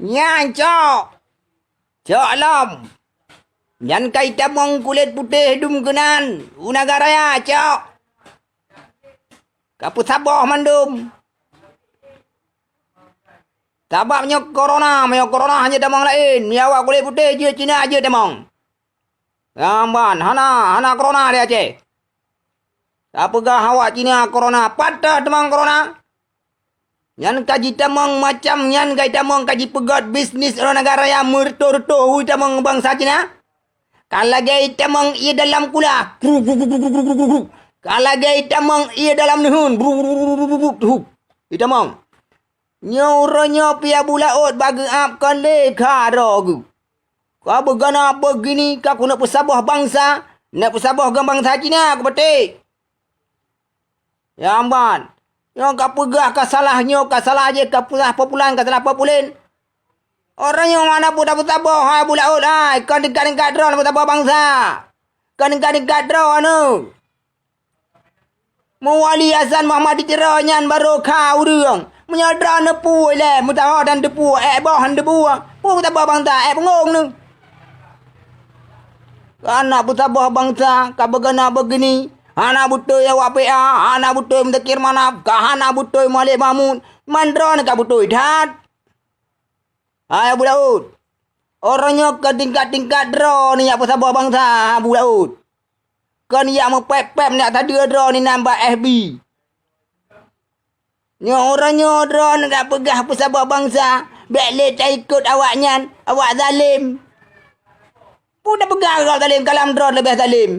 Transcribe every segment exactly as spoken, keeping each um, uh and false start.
Nyan cok! Cok lom! Nyan ka itamong kulét putéh dum keunan u Nagan Raya, cok! Ka peusaboh mandum! Sabab nyoe korona, meunyoe korona hana tamong laén, meunyoe awak kulét putéh jeuet Cina jeuet tamong. Nyan ban, hana, hana korona di Aceh. Tapeugah awak Cina korona, pat teuh tamong korona? Nyan ka jitamong macam nyan ka jitamong ka jipeugét bisnis ureuëng Nagan Raya meureutôh-reutôh hui tamong bansa Cina. Ka lagée tamong ié dalam kula, kru, kru, kru, kru, kru, kru, kru, kru. Ka lagée tamong ié dalam neuheun, bru, bru, bru, bru, bru, bru, hu. Itamong. Nyoe uroe nyoe pih Abu Laôt bak geuab kon lé ka droe geuh. Ka beugana beugini ka keuneuk peusaboh bansa, neuk peusaboh geuh bansa Cina kupatéh. Nyan ban, nyoe ka peugah ka salah nyoe, ka salah jih, ka peugah populan, ka salah populen. Uroe nyoe hana peue tapeusaboh hai Abu Laôt hai, kon tingkat-tingkat droe tapeusaboh bansa. Kon tingkat-tingkat droe aneuëk. Meuwali Hasan Muhammad di Tiro nyan barô kha ureuëng. Meunyoe droe neupue lé, meusaho dan teupue, ék boh han teupue. Peue meusaboh bansa, ék peungong neuh. Ka hana peusaboh bansa, ka beugana beugini, hana beutôi awak P A, hana beutôi Muzakir Manaf, ka hana beutôi Malik Mahmud, mandroe ka beutôi that. Hai Abu Laôt, uroe nyoe keu tingkat-tingkat droe ni nyang peusaboh bansa Abu Laôt. Kon nyang meupép-pép nyang sadeue droe ni nan bak F B. Nyoe uroe nyoe droe ni ka peugah peusaboh bansa, bék lé taikot awaknyan, awak zalem. Peue tapeugah droe zalem, kalam droe leubeh zalem.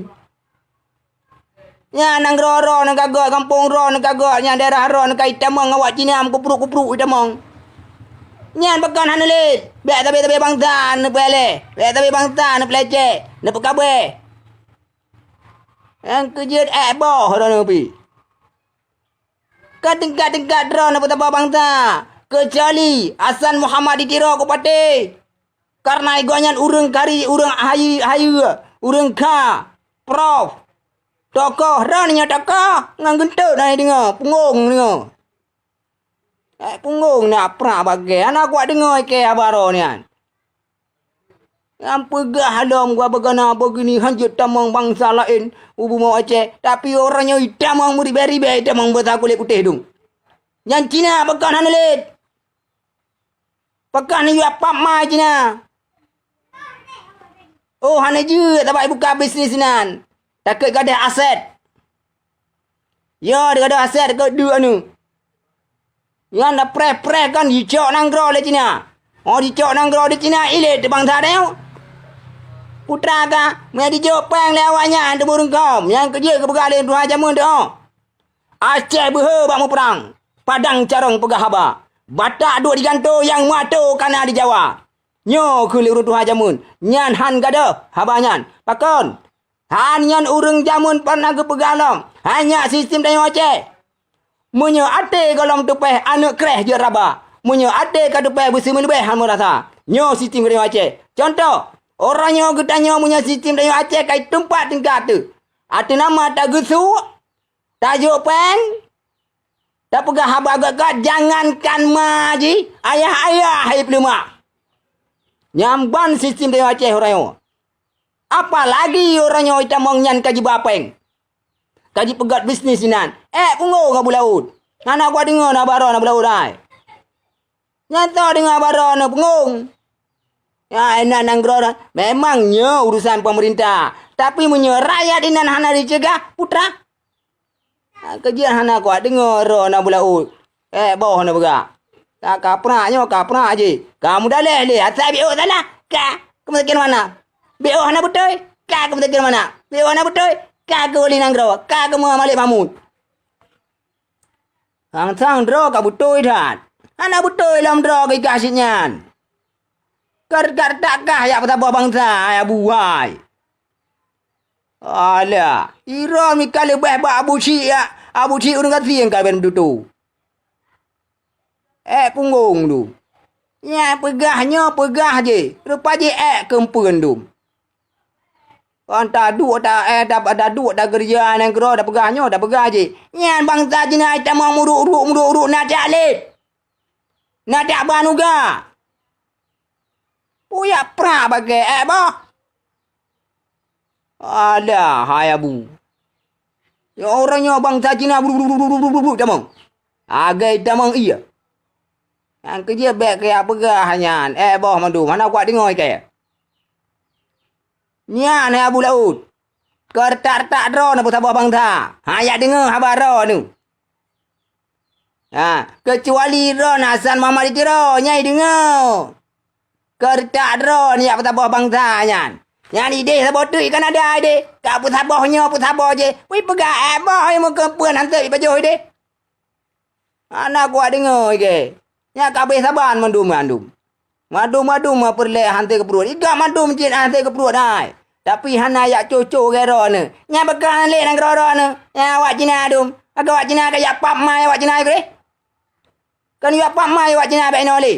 Nyan nanggroe droe neuh ka gét, gampông droe neuh ka gét, nyan daerah droe neuh ka itamong awak Cina meukeupruk-kupruk itamong. Nyan pakon hana lé, bék sabe-sabe bansa neupeulé, bék sabe bansa neupeulecek, neupeukabé. Nyang keujeuet ék boh droe neuh pih. Ka tingkat-tingkat droe neuh peusaboh bansa, keucuali Hasan Muhammad di Tiro kupatéh. Kareuna gobnyan ureuëng kari, ureuëng hayeue, hayeue, ureuëng kha, prof, tokoh, droeneuh nyoe tokoh, ngon geunteuk na deungoe, punggong deungoe. Eh, punggong na prah bagée, hana kuat deungoe ikée haba droe nyan. Nyang peugah lom gua beugana beugini hanjeuet tamong bansa laén u bumoe Aceh, tapi uroe nyoe itamong meuribée-ribée itamong bansa kulét putéh dum. Nyan Cina pakon hana lé. Pakon neuyue pap ma Cina? Oh, hana jeuet sabab ibuka bisnis inan. Takot gadôh aset. Yo, gadôh aset takot deuk aneuëk. Nyan na preh-preh kan jicok nanggroe lé Cina. Oh, jicok nanggroe di Cina ilét teuh bansa tanyoe. Putra ka, meunyo dijok péng lé awaknyan teuh beureueng kôm, nyang keujeuet geupeugah lé tuha jameun teuh. Aceh beuhe bak muprang, padang carông peugah haba. Batak duek di gantoe nyang meuatoe kana di Jawa. Nyoe keuh lé ureuëng tuha jameun, nyan han gadôh haba nyan. Pakon? Han nyan ureuëng jameun pernah geupeugah lom, hanya sistem tanyoe Aceh. Meunyoe até gohlom teupéh aneuëk kréh jeuet raba. Meunyoe até ka teupéh beuseumeun leubeh han meurasa. Nyoe sistem tanyoe Aceh. Contoh, uroe nyoe geutanyoe meunyoe sistem tanyoe Aceh ka iteumpat tingkat teuh. Ateueh nama tageusuek, tajok péng, tapeugah haba gét-gét, jangankan ma jih, ayah-ayah hai peuleumak. Nyan ban sistem tanyoe Aceh uroe nyoe. Apalagi uroe nyoe itamong nyan ka jiba péng. Ka jipeugét bisnis inan. Ék punggong Abu Laôt. Hana kuat deungoe na baroe na Abu Laôt hai. Nyan toh deungoe baroe na punggong. Ya, inan nanggroe na. Memang nyoe urusan pemerintah. Tapi meunyoe rakyat inan hana jiceugah, putra. Ha, keujeuet hana kuat deungoe droe na Abu Laôt. Ék boh na peugah. Ka kaprak nyoe, kaprak jih. Ka mudaleh lé, asai biôh salah. Ka, keumeusakén mana? Biôh hana beutôi. Ka keumeusakén mana? Biôh hana beutôi. Ka keu wali nanggroe. Ka keu Malik Mahmud. Sang-sang droe ka beutôi that. Hana beutôi lom droe geuikah cit nyan. Kar-kar takah jak peusaboh bansa, hai Abu hai. Alah, Iron mika leubeh bak Abu Syik, Abu Syik ureuëng gasien ka ben dutu. Ék punggong tu. Nyang peugah nyoe peugah jih, rupa jih ék keumpeuen dum. Kon taduek ta, eh, ta, taduek takeureuja nyang keudroe tapeugah nyoe tapeugah jih. Nyan bansa Cina tamong muruk-uruk, muruk-uruk na jak lé. Na jak ba nuga. Peue jak prah bak kèe ék boh? Alah, hai Abu. Nyoe ureueng nyoe bansa Cina bru-bru-bru tamong. Lagèe tamong ie. Nyang keujeuet bèk kajak peugah nyan, ék boh mandum, hana kuat deungö kèe. Nyan hai Abu Laôt. Keu retak-retak droeneuh peusaboh bansa. Hana jak deungö haba droeneuh. Ha, keucuali droeneuh Hasan Muhammad di Tiro, nyan deungö. Keu retak droeneuh jak peusaboh bansa nyan. Nyan idéh saboh teuk i Kanada idéh. Ka peusaboh nyoe, peusaboh jéh. Wih peugah ék boh nyang meukeumpeuen han sép jipajoh idéh. Hana kuat deungö kèe. Nyan ka abéh saban mandum-mandum. Mandum-mandum peureulèe han sép geupeuruet. Iga mandum cit han sép geupeuruet hai. Tapi hana jak co-co keu droeneuh. Nyan beukah lé nanggroe droeneuh. Nyan awak Cina dum. Ago awak Cina kajak pap mai awak Cina keu deh. Kan jak pap mai awak Cina bèk inoe lé.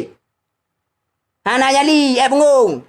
Hana nyali ék punggong.